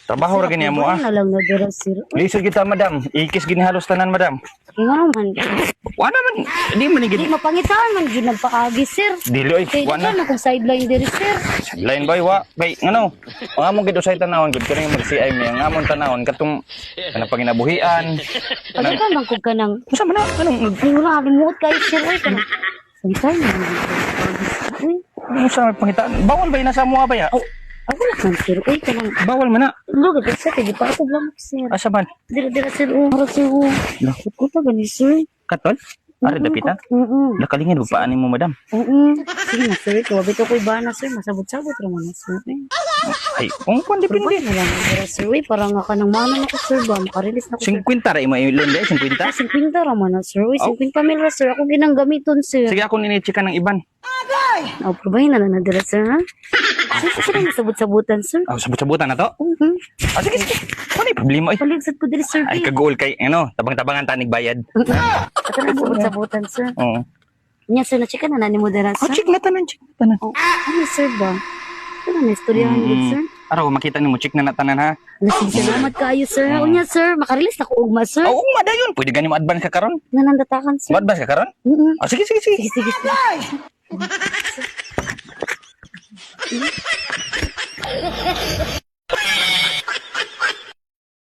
Trabaho ra gani mo ah. Na lang na dira, sir. Lisod kita, madam. Ikis gini halos tanan, madam. Kaya nga naman. Wala man, di man ni Di gid. mapangitaan man gyud nagpaagi, sir. Dili oy, Kay wala. na kung sideline diri, sir. Sideline boy wa kay ngano. Ang among gid usay tanawon gid kanang mag-CI mi ang among tanawon katong kanang panginabuhian. Pagka ka man kog kanang Unsa man na anong ay wala limuot kayo, sir, oy, kanang sideline man gyud nagpaagi, sir. Uy, unsa may pangitaan? Bawal ba ina sa amoa ba ya? Oh, ako wala man, sir, oy, kanang Bawal man na. lugar sir, kay di pa ako lamok, sir. Asa man? Dira dira, sir, oh, mura, sir, oh. Lah. Ko pa gani, sir. Katol? Are dapita? Oo. Nakalingin ba paani mo, madam? Oo. Sige na, sir, kay wabito ko'y bana, sir, masabot-sabot ra man na, sir. Eh. Ay, kung kung depende. Pwede na lang dira, sir, uy, para nga kanang mana na ko, sir, ba makarelease na ko, sir. 50 ra imo i-loan dai, 50? Ah, 50 ra man na, sir. Uy, Oh. 50 mil ra, sir. Ako ginang gamiton, sir. Sige, ako nini-checkan ng iban. Oh, probahin na lang na dira, sir, ha? Sir, sir, sir, sabot-sabutan, sir. Ah, sabot-sabutan na to. Oo. Ah, sige, sige. Wala yung problema eh. Palig sad ko diri, sir. Ay, kagool kay, ano, tabang-tabangan tanig bayad. Ato na sabot-sabutan, sir. Oo. Nya, sir, na-check na na ni mo dira, Oh, sir. check na tanan, check na tanan. Oh, ano, sir, ba? Ano na istoryahan gud, sir? Araw, makita nimo, check na na tanan ha. Nasing salamat kaayo, sir. Unya, sir, makarelease na ko ugma, sir. Oo, oh, madayon. Pwede gani mo advance ka karon? Nanandatakan, sir. Mo-advance ka karon? Oo. Ah, sige, sige, sige. Sige, sige, sir.